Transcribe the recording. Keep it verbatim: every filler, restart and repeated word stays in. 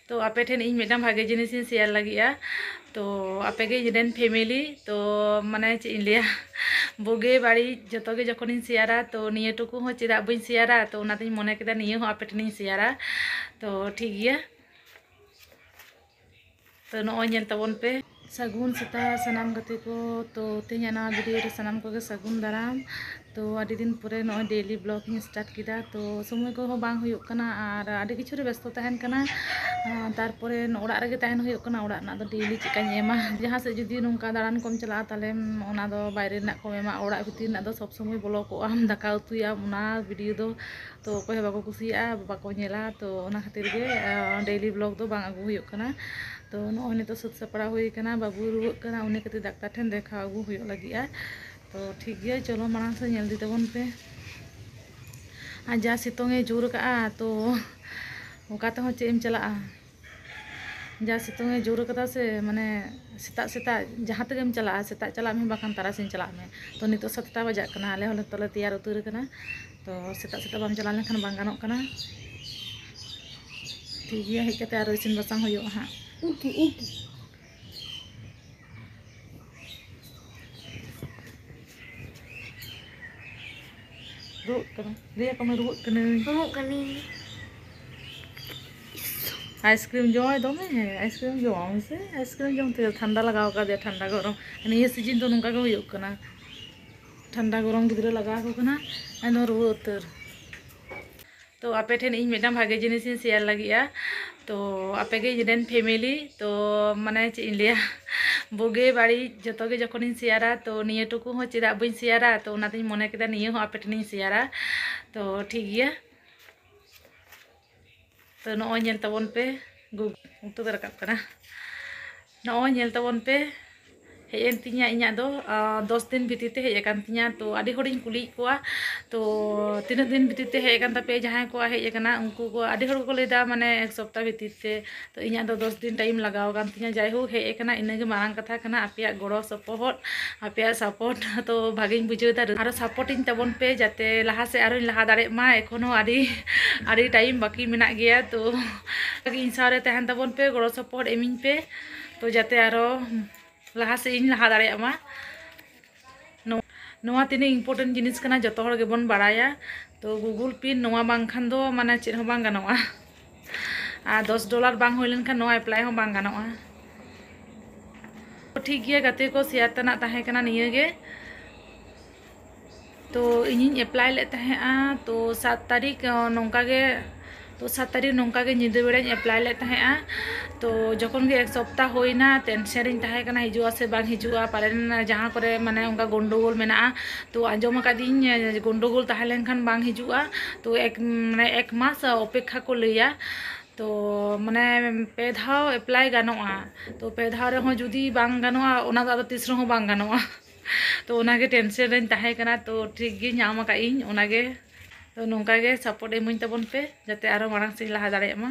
ᱛᱚ ᱟᱯᱮ ᱴᱷᱮᱱ ᱤᱧ ᱢᱤᱫᱴᱟᱝ ᱵᱷᱟᱜᱮ ᱡᱤᱱᱤᱥᱤᱧ ᱥᱮᱭᱟᱨ ᱞᱟᱹᱜᱤᱫᱼᱟ᱾ ᱛᱚ ᱟᱯᱮ ᱜᱮ ᱤᱧ ᱨᱮᱱ ᱯᱷᱮᱢᱮᱞᱤ, ᱛᱚ ᱢᱟᱱᱮ ᱪᱮᱫ ᱤᱧ ᱞᱟᱹᱭᱟ, ᱵᱩᱜᱤ ᱵᱟᱹᱲᱤᱡ ᱡᱚᱛᱚ ᱜᱮ ᱡᱚᱠᱷᱚᱱᱤᱧ ᱥᱮᱭᱟᱨᱟ, ᱛᱚ ᱱᱤᱭᱟᱹ ᱴᱩᱠᱩ ᱦᱚᱸ ᱪᱮᱫᱟᱜ ᱵᱟᱹᱧ ᱥᱮᱭᱟᱨᱟ, ᱛᱚ ᱚᱱᱟᱛᱤᱧ ᱢᱚᱱᱮ ᱠᱮᱫᱟ ᱱᱤᱭᱟᱹ ᱦᱚᱸ ᱟᱯᱮ ᱴᱷᱮᱱᱤᱧ ᱥᱮᱭᱟᱨᱟ᱾ ᱛᱚ ᱴᱷᱤᱠ ᱜᱮᱭᱟ, ᱛᱚ ᱱᱚᱜᱼᱚᱭ ᱧᱮᱞ ᱛᱟᱵᱚᱱ ᱯᱮ᱾ ᱥᱟᱹᱜᱩᱱ ᱥᱮᱛᱟᱜ ᱥᱟᱱᱟᱢ ᱜᱟᱛᱮ ᱠᱚ᱾ ᱛᱚ ᱛᱮᱦᱮᱧᱟᱜ ᱱᱟᱣᱟ ᱵᱷᱤᱰᱤᱭᱳ ᱨᱮ ᱥᱟᱱᱟᱢ ᱠᱚᱜᱮ ᱥᱟᱹᱜᱩᱱ ᱫᱟᱨᱟᱢ᱾ ᱛᱚ ᱟᱹᱰᱤ ᱫᱤᱱ ᱯᱚᱨᱮ ᱱᱚᱜᱼᱚᱭ ᱰᱮᱞᱤ ᱵᱞᱚᱜ ᱤᱧ ᱥᱴᱟᱨᱴ ᱠᱮᱫᱟ᱾ ᱛᱚ ᱥᱚᱢᱚᱭ ᱠᱚᱦᱚᱸ ᱵᱟᱝ ᱦᱩᱭᱩᱜ ᱠᱟᱱᱟ ᱟᱨ ᱟᱹᱰᱤ ᱠᱤᱪᱷᱩ ᱨᱮ ᱵᱮᱥᱛᱚ ᱛᱟᱦᱮᱱ ᱠᱟᱱᱟ᱾ ᱟᱨ ᱛᱟᱨᱯᱚᱨᱮ ᱚᱲᱟᱜ ᱨᱮᱜᱮ ᱛᱟᱦᱮᱱ ᱦᱩᱭᱩᱜ ᱠᱟᱱᱟ, ᱚᱲᱟᱜ ᱨᱮᱱᱟᱜ ᱫᱚ ᱰᱮᱞᱤ ᱪᱮᱫᱠᱟᱧ ᱮᱢᱟ᱾ ᱡᱟᱦᱟᱸ ᱥᱮᱫ ᱡᱩᱫᱤ ᱱᱚᱝᱠᱟ ᱫᱟᱬᱟᱱ ᱠᱚᱢ ᱪᱟᱞᱟᱜᱼᱟ, ᱛᱟᱦᱚᱞᱮ ᱚᱱᱟ ᱫᱚ ᱵᱟᱭᱨᱮ ᱨᱮᱱᱟᱜ ᱠᱚᱢ ᱮᱢᱟ, ᱚᱲᱟᱜ ᱵᱷᱤᱛᱤᱨ ᱨᱮᱱᱟᱜ ᱫᱚ ᱥᱚᱵᱽ ᱥᱚᱢᱚᱭ ᱵᱚᱞᱚ ᱠᱚᱜᱼᱟᱢ, ᱫᱟᱠᱟ ᱩᱛᱩᱭᱟᱢ, ᱚᱱᱟ ᱵᱷᱤᱰᱤᱭᱳ ᱫᱚ ᱛᱚ ᱚᱠᱚᱭ ᱦᱚᱸ ᱵᱟᱠᱚ ᱠᱩᱥᱤᱭᱟᱜᱼᱟ, ᱵᱟᱠᱚ ᱧᱮᱞᱟ᱾ ᱛᱚ ᱚᱱᱟ ᱠᱷᱟᱹᱛᱤᱨ ᱜᱮ ᱰᱮᱞᱤ ᱵᱞᱚᱜ ᱫᱚ ᱵᱟᱝ ᱟᱹᱜᱩ ᱦᱩᱭᱩᱜ ᱠᱟᱱᱟ᱾ ᱛᱚ ᱱᱚᱜᱼᱚᱭ ᱱᱤᱛᱚᱜ ᱥᱟᱹᱛ ᱥᱟᱯᱲᱟᱣ ᱦᱩᱭ ᱠᱟᱱᱟ, ᱵᱟᱹᱵᱩ ᱨᱩᱣᱟᱹᱜ ᱠᱟᱱᱟ, ᱩᱱᱤ ᱠᱟᱹᱴᱤᱡ ᱰᱟᱠᱛᱟᱨ ᱴᱷᱮᱱ ᱫᱮᱠᱷᱟᱣ ᱟᱹᱜᱩ ᱦᱩᱭᱩᱜ ᱞᱟᱹᱜᱤᱫᱼᱟ᱾ ᱛᱚ ᱴᱷᱤᱠ ᱜᱮᱭᱟ, ᱪᱚᱞᱚ ᱢᱟᱲᱟᱝ ᱥᱮᱫ ᱧᱮᱞ ᱤᱫᱤ ᱛᱟᱵᱚᱱ ᱯᱮ᱾ ᱟᱨ ᱡᱟ ᱥᱤᱛᱩᱝ ᱮ ᱡᱳᱨ ᱠᱟᱜᱼᱟ, ᱛᱚ ᱚᱠᱟ ᱛᱮᱦᱚᱸ ᱪᱮᱫ ᱮᱢ ᱪᱟᱞᱟᱜᱼᱟ? ᱡᱟ ᱥᱤᱛᱩᱝ ᱮ ᱡᱳᱨ ᱠᱟᱫᱟ ᱥᱮ, ᱢᱟᱱᱮ ᱥᱮᱛᱟᱜ ᱥᱮᱛᱟᱜ ᱡᱟᱦᱟᱸ ᱛᱮᱜᱮᱢ ᱪᱟᱞᱟᱜᱼᱟ, ᱥᱮᱛᱟᱜ ᱪᱟᱞᱟᱜ ᱢᱮ ᱵᱟᱠᱷᱟᱱ ᱛᱟᱨᱟᱥᱤᱧ ᱪᱟᱞᱟᱜ ᱢᱮ᱾ ᱛᱚ ᱱᱤᱛᱚᱜ ᱥᱟᱛᱴᱟ ᱵᱟᱡᱟᱜ ᱠᱟᱱᱟ, ᱟᱞᱮ ᱦᱚᱸ ᱱᱤᱛᱚᱜ ᱞᱮ ᱛᱮᱭᱟᱨ ᱩᱛᱟᱹᱨ ᱠᱟᱱᱟ᱾ ᱛᱚ ᱥᱮᱛᱟᱜ ᱥᱮᱛᱟᱜ ᱵᱟᱢ ᱪᱟᱞᱟᱣ ᱞᱮᱱᱠᱷᱟᱱ ᱵᱟᱝ ᱜᱟᱱᱚᱜ ᱠᱟᱱᱟ᱾ ᱴᱷᱤᱠ ᱜᱮᱭᱟ, ᱦᱮᱡ ᱠᱟᱛᱮ ᱟᱨᱚ ᱤᱥᱤᱱ ᱵᱟᱥᱟᱝ ᱦᱩᱭᱩᱜᱼᱟ ᱦᱟᱸᱜ᱾ ᱩᱠᱤ, ᱩᱠᱤ᱾ ᱨᱩᱣᱟᱹᱜ ᱠᱟᱱᱟ, ᱞᱟᱹᱭ ᱟᱠᱚ ᱢᱮ, ᱨᱩᱣᱟᱹᱜ ᱠᱟᱹᱱᱟᱹᱧ᱾ ᱨᱩᱣᱟᱹᱜ ᱠᱟᱹᱱᱟᱹᱧ᱾ ᱟᱭᱤᱥᱠᱨᱤᱢ ᱡᱚᱢᱟᱭ ᱫᱚᱢᱮ, ᱟᱭᱤᱥᱠᱨᱤᱢ ᱡᱚᱢ ᱥᱮ, ᱟᱭᱤᱥᱠᱨᱤᱢ ᱡᱚᱢ ᱛᱮ ᱴᱷᱟᱱᱰᱟ ᱞᱟᱜᱟᱣ ᱠᱟᱫᱮᱭᱟ, ᱴᱷᱟᱱᱰᱟ ᱜᱚᱨᱚᱢ᱾ ᱱᱤᱭᱟᱹ ᱥᱤᱡᱤᱱ ᱫᱚ ᱱᱚᱝᱠᱟ ᱜᱮ ᱦᱩᱭᱩᱜ ᱠᱟᱱᱟ, ᱴᱷᱟᱱᱰᱟ ᱜᱚᱨᱚᱢ ᱜᱤᱫᱽᱨᱟᱹ ᱞᱟᱜᱟᱣ ᱟᱠᱚ ᱠᱟᱱᱟ, ᱮᱠᱫᱚᱢ ᱨᱩᱣᱟᱹ ᱩᱛᱟᱹᱨ᱾ ᱛᱚ ᱟᱯᱮ ᱴᱷᱮᱱ ᱤᱧ ᱢᱤᱫᱴᱟᱝ ᱵᱷᱟᱜᱮ ᱡᱤᱱᱤᱥ ᱤᱧ ᱥᱮᱭᱟᱨ ᱞᱟᱹᱜᱤᱫᱼᱟ᱾ ᱛᱚ ᱟᱯᱮ ᱜᱮ ᱤᱧ ᱨᱮᱱ ᱯᱷᱮᱢᱮᱞᱤ, ᱛᱚ ᱢᱟᱱᱮ ᱪᱮᱫ ᱤᱧ ᱞᱟᱹᱭᱟ, ᱵᱩᱜᱤ ᱵᱟᱹᱲᱤᱡ ᱡᱚᱛᱚ ᱜᱮ ᱡᱚᱠᱷᱚᱱᱤᱧ ᱥᱮᱭᱟᱨᱟ, ᱛᱚ ᱱᱤᱭᱟᱹ ᱴᱩᱠᱩ ᱦᱚᱸ ᱪᱮᱫᱟᱜ ᱵᱟᱹᱧ ᱥᱮᱭᱟᱨᱟ, ᱛᱚ ᱚᱱᱟᱛᱤᱧ ᱢᱚᱱᱮ ᱠᱮᱫᱟ ᱱᱤᱭᱟᱹ ᱦᱚᱸ ᱟᱯᱮ ᱴᱷᱮᱱᱤᱧ ᱥᱮᱭᱟᱨᱟ᱾ ᱛᱚ ᱴᱷᱤᱠ ᱜᱮᱭᱟ, ᱛᱚ ᱱᱚᱜᱼᱚᱭ ᱧᱮᱞ ᱛᱟᱵᱚᱱ ᱯᱮ, ᱜᱩ-, ᱩᱛᱩ ᱫᱚ ᱨᱟᱠᱟᱵ ᱠᱟᱱᱟ᱾ ᱱᱚᱜᱼᱚᱭ ᱧᱮᱞ ᱛᱟᱵᱚᱱ ᱯᱮ, ᱦᱮᱡ ᱮᱱ ᱛᱤᱧᱟ ᱤᱧᱟᱹᱜ ᱫᱚ ᱫᱚᱥ ᱫᱤᱱ ᱵᱷᱤᱛᱤᱨ ᱛᱮ ᱦᱮᱡ ᱟᱠᱟᱱ ᱛᱤᱧᱟ᱾ ᱛᱚ ᱟᱹᱰᱤ ᱦᱚᱲᱤᱧ ᱠᱩᱞᱤᱭᱮᱫ ᱠᱚᱣᱟ, ᱛᱚ ᱛᱤᱱᱟᱹᱜ ᱫᱤᱱ ᱵᱷᱤᱛᱤᱨ ᱛᱮ ᱦᱮᱡ ᱟᱠᱟᱱ ᱛᱟᱯᱮᱭᱟ? ᱡᱟᱦᱟᱸᱭ ᱠᱚᱣᱟᱜ ᱦᱮᱡ ᱟᱠᱟᱱᱟ ᱩᱱᱠᱩ ᱠᱚ ᱟᱹᱰᱤ ᱦᱚᱲ ᱠᱚ ᱞᱟᱹᱭᱫᱟ ᱢᱟᱱᱮ ᱮᱠ ᱥᱚᱯᱛᱟ ᱵᱷᱤᱛᱤᱨ ᱛᱮ᱾ ᱛᱚ ᱤᱧᱟᱹᱜ ᱫᱚ ᱫᱚᱥ ᱫᱤᱱ ᱴᱟᱭᱤᱢ ᱞᱟᱜᱟᱣ ᱟᱠᱟᱱ ᱛᱤᱧᱟ᱾ ᱡᱟᱭᱦᱳᱠ, ᱦᱮᱡ ᱟᱠᱟᱱᱟ, ᱤᱱᱟᱹᱜᱮ ᱢᱟᱨᱟᱝ ᱠᱟᱛᱷᱟ ᱠᱟᱱᱟ᱾ ᱟᱯᱮᱭᱟᱜ ᱜᱚᱲᱚ ᱥᱚᱯᱚᱦᱚᱫ, ᱟᱯᱮᱭᱟᱜ ᱥᱟᱯᱳᱨᱴ ᱛᱚ ᱵᱷᱟᱜᱮᱧ ᱵᱩᱡᱷᱟᱹᱣ ᱮᱫᱟ᱾ ᱟᱨᱚ ᱥᱟᱯᱳᱨᱴᱤᱧ ᱛᱟᱵᱚᱱ ᱯᱮ, ᱡᱟᱛᱮ ᱞᱟᱦᱟ ᱥᱮᱫ ᱟᱨᱚᱧ ᱞᱟᱦᱟ ᱫᱟᱲᱮᱭᱟᱜ ᱢᱟ᱾ ᱮᱠᱷᱚᱱ ᱦᱚᱸ ᱟᱹᱰᱤ ᱟᱹᱰᱤ ᱴᱟᱭᱤᱢ ᱵᱟᱹᱠᱤ ᱢᱮᱱᱟᱜ ᱜᱮᱭᱟ᱾ ᱛᱚ ᱤᱧ ᱥᱟᱶᱨᱮ ᱛᱟᱦᱮᱱ ᱛᱟᱵᱚᱱ ᱯᱮ, ᱜᱚᱲᱚ ᱥᱚᱯᱚᱦᱚᱫ ᱮᱢᱤᱧ ᱯᱮ, ᱛᱚ ᱡᱟᱛᱮ ᱟᱨᱚ ᱞᱟᱦᱟ ᱥᱮᱫ ᱤᱧ ᱞᱟᱦᱟ ᱫᱟᱲᱮᱭᱟᱜ ᱢᱟ᱾ ᱱᱚ- ᱱᱚᱣᱟ ᱛᱤᱱᱟᱹᱜ ᱤᱢᱯᱚᱨᱴᱮᱱᱴ ᱡᱤᱱᱤᱥ ᱠᱟᱱᱟ, ᱡᱚᱛᱚ ᱦᱚᱲ ᱜᱮᱵᱚᱱ ᱵᱟᱲᱟᱭᱟ᱾ ᱛᱚ ᱜᱩᱜᱩᱞ ᱯᱤᱱ ᱱᱚᱣᱟ ᱵᱟᱝᱠᱷᱟᱱ ᱫᱚ ᱢᱟᱱᱮ ᱪᱮᱫ ᱦᱚᱸ ᱵᱟᱝ ᱜᱟᱱᱚᱜᱼᱟ᱾ ᱟᱨ ᱫᱚᱥ ᱰᱚᱞᱟᱨ ᱵᱟᱝ ᱦᱩᱭ ᱞᱮᱱᱠᱷᱟᱱ ᱱᱚᱣᱟ ᱮᱯᱞᱟᱭ ᱦᱚᱸ ᱵᱟᱝ ᱜᱟᱱᱚᱜᱼᱟ᱾ ᱴᱷᱤᱠ ᱜᱮᱭᱟ ᱜᱟᱛᱮ ᱠᱚ, ᱥᱮᱭᱟᱨ ᱛᱮᱱᱟᱜ ᱛᱟᱦᱮᱸ ᱠᱟᱱᱟ ᱱᱤᱭᱟᱹ ᱜᱮ᱾ ᱛᱚ ᱤᱧᱤᱧ ᱮᱯᱞᱟᱭ ᱞᱮᱫ ᱛᱟᱦᱮᱸᱜᱼᱟ, ᱛᱚ ᱥᱟᱛ ᱛᱟᱹᱨᱤᱠᱷ ᱱᱚᱝᱠᱟ ᱜᱮ ᱛᱚ ᱥᱟᱛ ᱛᱟᱹᱨᱤᱠᱷ ᱱᱚᱝᱠᱟ ᱜᱮ ᱧᱤᱫᱟᱹ ᱵᱮᱲᱟᱧ ᱮᱯᱞᱟᱭ ᱞᱮᱫ ᱛᱟᱦᱮᱸᱜᱼᱟ᱾ ᱛᱚ ᱡᱚᱠᱷᱚᱱ ᱜᱮ ᱮᱠ ᱥᱚᱯᱛᱟ ᱦᱩᱭᱱᱟ, ᱴᱮᱱᱥᱮᱱ ᱨᱤᱧ ᱛᱟᱦᱮᱸ ᱠᱟᱱᱟ ᱦᱤᱡᱩᱜᱼᱟ ᱥᱮ ᱵᱟᱝ ᱦᱤᱡᱩᱜᱼᱟ, ᱯᱟᱞᱮᱱ ᱡᱟᱦᱟᱸ ᱠᱚᱨᱮ ᱢᱟᱱᱮ ᱚᱱᱠᱟ ᱜᱚᱱᱰᱚᱜᱳᱞ ᱢᱮᱱᱟᱜᱼᱟ᱾ ᱛᱚ ᱟᱸᱡᱚᱢ ᱟᱠᱟᱫᱤᱧ ᱜᱚᱱᱰᱚᱜᱳᱞ ᱛᱟᱦᱮᱸ ᱞᱮᱱᱠᱷᱟᱱ ᱵᱟᱝ ᱦᱤᱡᱩᱜᱼᱟ᱾ ᱛᱚ ᱮᱠ ᱢᱟᱱᱮ ᱮᱠ ᱢᱟᱥ ᱚᱯᱮᱠᱠᱷᱟ ᱠᱚ ᱞᱟᱹᱭᱟ᱾ ᱛᱚ ᱢᱟᱱᱮ ᱯᱮ ᱫᱷᱟᱣ ᱮᱯᱞᱟᱭ ᱜᱟᱱᱚᱜᱼᱟ᱾ ᱛᱚ ᱯᱮ ᱫᱷᱟᱣ ᱨᱮᱦᱚᱸ ᱡᱩᱫᱤ ᱵᱟᱝ ᱜᱟᱱᱚᱜᱼᱟ, ᱚᱱᱟ ᱫᱚ ᱟᱫᱚ ᱛᱤᱥ ᱨᱮᱦᱚᱸ ᱵᱟᱝ ᱜᱟᱱᱚᱜᱼᱟ᱾ ᱛᱚ ᱚᱱᱟᱜᱮ ᱴᱮᱱᱥᱮᱱ ᱨᱤᱧ ᱛᱟᱦᱮᱸ ᱠᱟᱱᱟ᱾ ᱛᱚ ᱴᱷᱤᱠ ᱜᱮ ᱧᱟᱢ ᱟᱠᱟᱫ ᱤᱧ ᱚᱱᱟᱜᱮ᱾ ᱛᱚ ᱱᱚᱝᱠᱟ ᱜᱮ ᱥᱟᱯᱳᱨᱴ ᱮᱢᱟᱹᱧ ᱛᱟᱵᱚᱱ ᱯᱮ, ᱡᱟᱛᱮ ᱟᱨᱚ ᱢᱟᱲᱟᱝ ᱥᱮᱫ ᱤᱧ ᱞᱟᱦᱟ ᱫᱟᱲᱮᱭᱟᱜ ᱢᱟ᱾